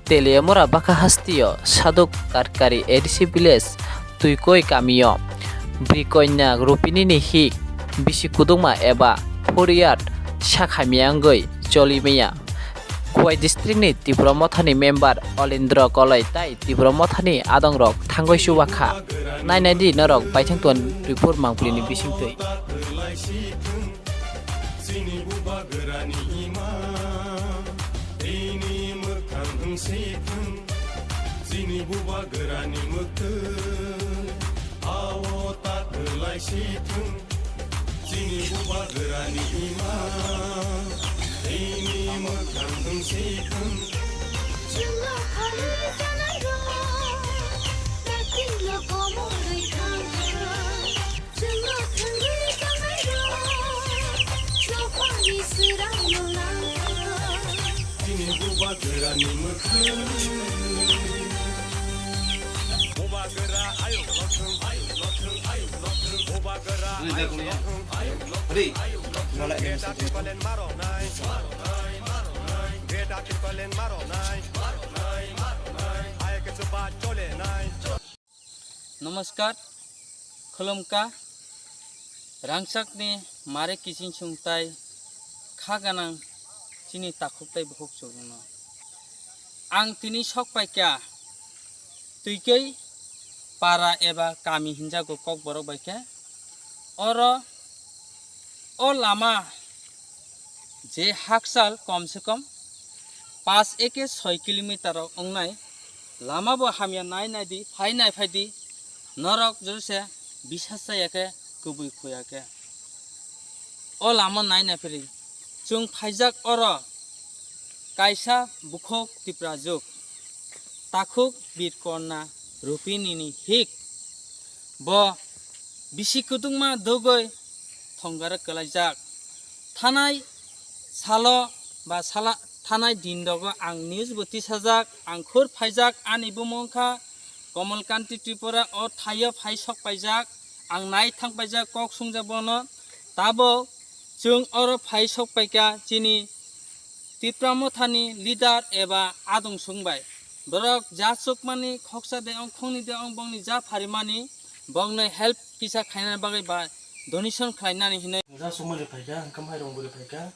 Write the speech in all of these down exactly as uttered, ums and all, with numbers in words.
Teliamura bwkha hasteo Saduk Karkari A D C village Twikoi kamio bwrwi koinyak Rupinini hik bisi kudukma eba four year sak hamya wngwi choli maya. Khowai district ni Tipra Mothani member Olindra Koloi tai Tipra Mothani adongrok thangwi chuba kha. Nai nai di norok baithang ton Twipur Mangpili ni bisingtwi. Chini bubagrani ima, tini mwkhang wngsi thung. Chini bubagrani mwkhang, ao ta kwlai si thung. Chini bubagrani ima, tini mwkhang wngsi thung. Chwngno khalwi tanai rok, nating lo komorwi thang thang. Chwngno thangwi tanai rok, chopani swrangno lang thang. Chini bubagrani mwkhang. Bubagra ayuk lothung, ayuk lothung, ayuk lothung. Bubagra ayuk lothung, ayuk lothung, ayuk lothung. Greater Tipraland maro nai, maro nai, maro nai. Greater Tipraland maro nai, maro nai, maro nai. Ayuk chuba chole nai. Namaskar, khulumkha, rangchakni mare kiching chungtai kha ganang chini takhuk tai bukhuk chukno. Ang tini sok paikha Twikoi para eba kami hinjago Kokborok bai khe. Oro o lama je hakchal kom se kom paanch eke soi kilometer rok wngnai lama bo hamya nai nai di, phai nai phai di, norok jose bisas chaya khe, kubui khuya khe. O lama nai nai phiri chwng phaijak oro kaisa bukhuk Tiprajuk, takhuk Birkona Rupinini hik. Bo bisi kudukma dugwi thongare kwlaijak. Thanai salo ba sala, thanai din rogo ang news bo tisajak, ang khur phaijak, ani bumung kha Komal Kanti Tripura, o thaio phai sok paijak, ang nai thang paijak, kok sungjak bono. Tabok chwng oro phai sok paikha chini Tipra Mothani leader eba adong sung bai. Borok ja chukmani khoksa de ong, khongni de ong, bongni ja pharimani, bongni help kisa khainani bagwi ba donation khlainani hinwi. Ja chukmani phaikha, hwnkhe mairung bwrwi phaikha.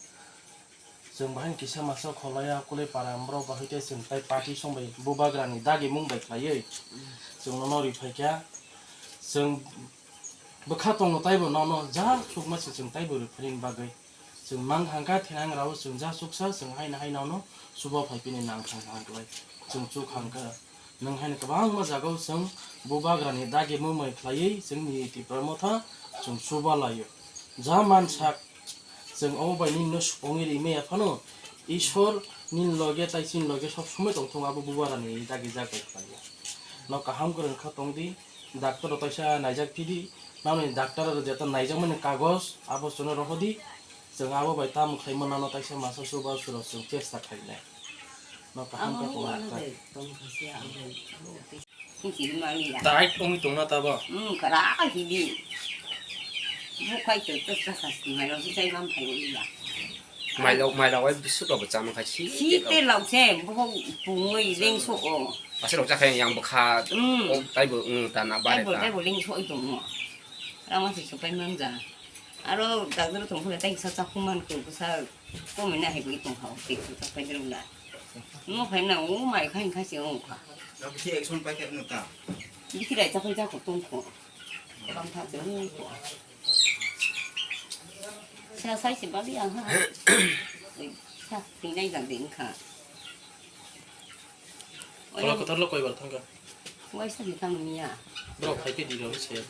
Chwng bahai kisa masa kholaiya, kulai para borok bahai tei chwng tai party song bai bubagrani dagimung bai khlaiwi chwng nono rwi phaikha. Chwng bwkha tongo taibo nono ja chukma se chwng taibo rwi phaini bagwi. Chwng mang thangkha thinang rao chwng ja chuksa chwng haino haino no chuba phai pini nang thang thang klai chwng chuk hangkha. Nwng haino kwbangma jagao chwng bubagrani dagi mumai khlaiwi chwngni Tipra Motha chwng chuba laio. Ja mansak chwng omo bai nini no supungwi rimaya phano Ishwar nini loge tai chini loge sob somoi tongthung abo bubagrani dagi jak bai khlaiya. No kaham kwrwng kha tongdi, doctor rok taisa naijak phidi, nini doctor rok jeta naijakmani kagoj abo chwngno rohordi. Chwng abo bai tamo khlaima nano taisa masa chuba surok chwng chesta khainai. No kaham khe tongma khlai. Tongkha se abo. Hinsi mani ya. Tai tongwi tongna tabo. Hmm, kara hidi. Bukhai to to sa sa si mai lo si chai mam phai ya. Mailok mailok ai bisuk rok bo chama khai si. Si te lok se bukhuk pungwi leng so o. Asai rok chakhai yang bwkha. Hmm. O taibo, hmm, tana bare ta. Taibo taibo leng so i tongmo. Rama se so pai mang ja. Aro doctor tong phule tai sa chakhum man ko sa. Komina hai bui tong hao, tik tuk tak pai rung da. Mo phai na, o mai khai khai se o kha. Abo si action pai khai no ta. Bisi rai ta pai ja ko tong ko. Kam tha se o ko. Sa sai se ba li ang ha. Sa ting nai jang ding kha. Kola kotor lo koi bar thangka? Waisa ni tang niya. Bro, khai ke di ro se ya.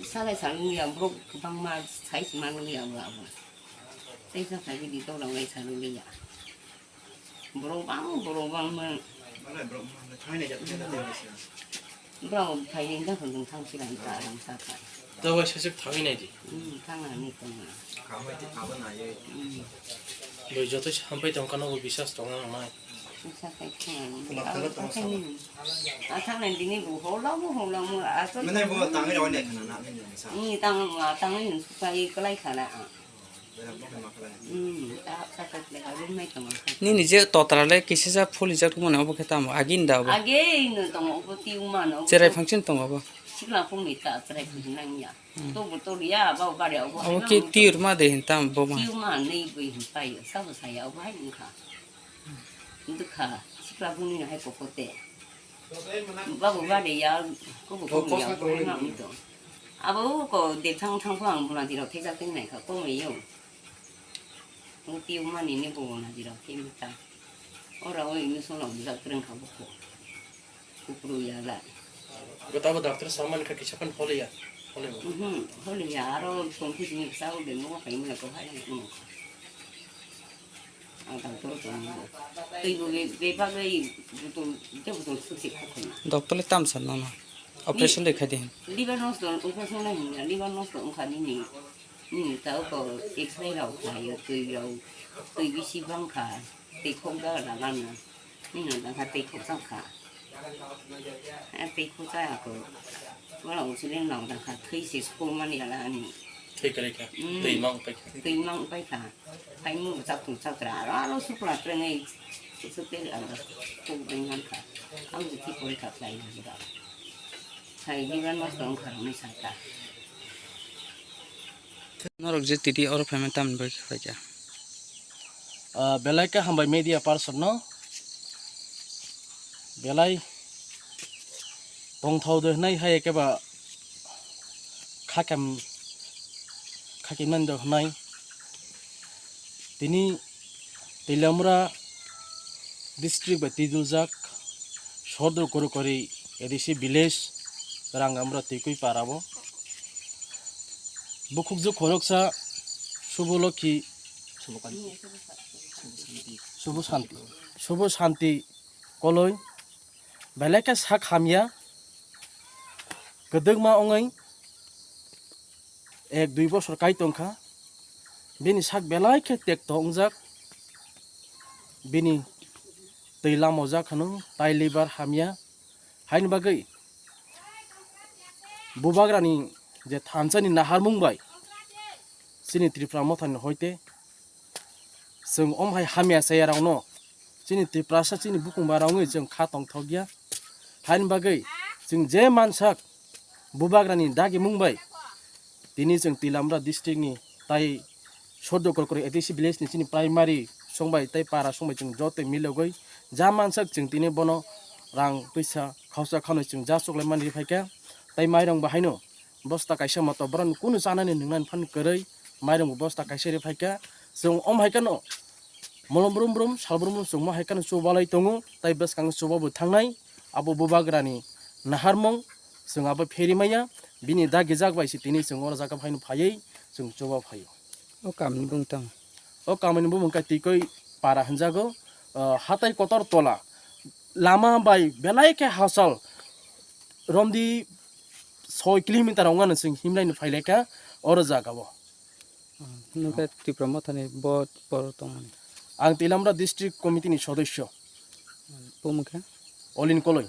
Salai salung ya, bro, bang ma sai si manung ya, bro, bro. Sai sa khai ke di to lang lai salung ya. Bro, bang, bro, bang ma. Mana bro, mana thai ne jat ne jat ne. Bro, khai ni da khun thang si lang ta lang sa ta. To waisa sik thang ni di. Hmm, thang ani tong na. Khamai ti khaba na ye. Hmm. Boi joto se hampai tong kano bo bisas tong nang nai. Bisas kai tong nang. Pula pula tong sa. Athang nang dini bo hola mo hola mo ato. Mene bo tangri wane khana na mene sa. Ni tang ma tang ni supai kalai khana. Hmm, ta hapsa ta khlai ka rwngmai tongo. Nini je totra le kisisa phulijak mone obo khe tamo agini da obo? Age ino tongo, obo tiyungma no. Cherai function tongo obo? Sikla phungni ta cherai phung nangya. Hmm. Tobo toliya, abo bari obo. Obo hai ke ma tiyur ma de hin tam bo ma? Tiyungma nei bui hin pai, sabo saya obo hai wngkha. Wngkha, sikla phungni no hai kokote. Babu bade ya, kubu kubu ya, kubu ma mi to. Abo ko de thang thang phang buna di rok thekjak teng nai kha, ko me yo. Mo ti ma ni ni bo na di rok thek ta. Ora o ini so lo bujak kreng kha bo ko. Kupru ya la. Gota bo doctor saman kha kisa kan hole ya. Hole bo. Mhm, hole ya, aro tong khu ni sa o de mo kai mo ko hai mo. Ang tang toro tong. Tei bo be, be bagwi butol, je butol susi kha khona. Doctor le tam san nono. Operation de khai de. Liver nosto, operation le hinga, liver nosto wngkha nini. Nini ta ko X-ray rok khlai, twi rok, twi bisi bang kha, tei khok da da gan na. Nini da kha tei khok chang kha. Eh, tei khok chaya ko. Wala usile nang da kha, twi se school mani ala ani. Thwi kwrwi kha. Mm. Twi mang pai kha. Twi mang pai kha. Hai mu chak tung chak ra, aro aro sukla trengei. Suk te aro ko bai man kha. Ang ji ti pore kha klai na da. Hai ni ran mas tong kha ni sa ta. Norok je titi oro payment tam bai kha kha. Ah, belai khe hambai media person no. Belai tongthok de hwnai hai khe ba khakem, khakem nani do hwnai. Tini Twilamura district bai twiduljak Sordor Korokori A D C village Rangamura Twikui para bo. Bukhukjwk khoroksa Suboloki, Subo Santi, Subo Santi Koloi belai khe sak hamya, kwdwkma wngwi ek dui bosor kai tongkha, bini sak belai khe tekto wngjak, bini twi lamojak hwno, tai liver hamya, haini bagwi bubagrani je thansani naharmung bai chini Tripura mothani hoite chwng om hai hamya chaya rokno chini Tiprasa chini bukung barok wngwi chwng kha tongthokya. Haini bagwi chwng je mansak bubagrani dagimung bai tini chwng Twilamura district ni tai Sordor Korokori A D C village ni chini primary songbai tai para songbai chwng joto milogwi ja mansak chwng tini bono rang twisa khausa khanwi chwng ja choklai mani riphaikha tai mairang bahaino bosta kaisa moto borok kunu chanani nwngnani phan kwrwi mairang bo bosta kaisa riphaikha chwng om haikhe no molom brum brum sal brum brum chwngma haikhe no chubalai tongo tai bwskango chuba bo thangnai abo bubagrani naharmung chwng abo pheri maya bini dagijak bai se tini chwng oro jaga phaino phaiwi chwng chuba phaio. O kamini bumung tang. O kamini bumung khe Twikui para hinjago, ah, hatai kotor tola lama bai belai khe hachal romdi soi kilometer wngmano chwng himlaino phailaikha oro jagao. Nokhe Tripura mothani bo boro tongmani. Ang Twilamura district committee ni sodosyo. Bumung khe? Olin Koloi.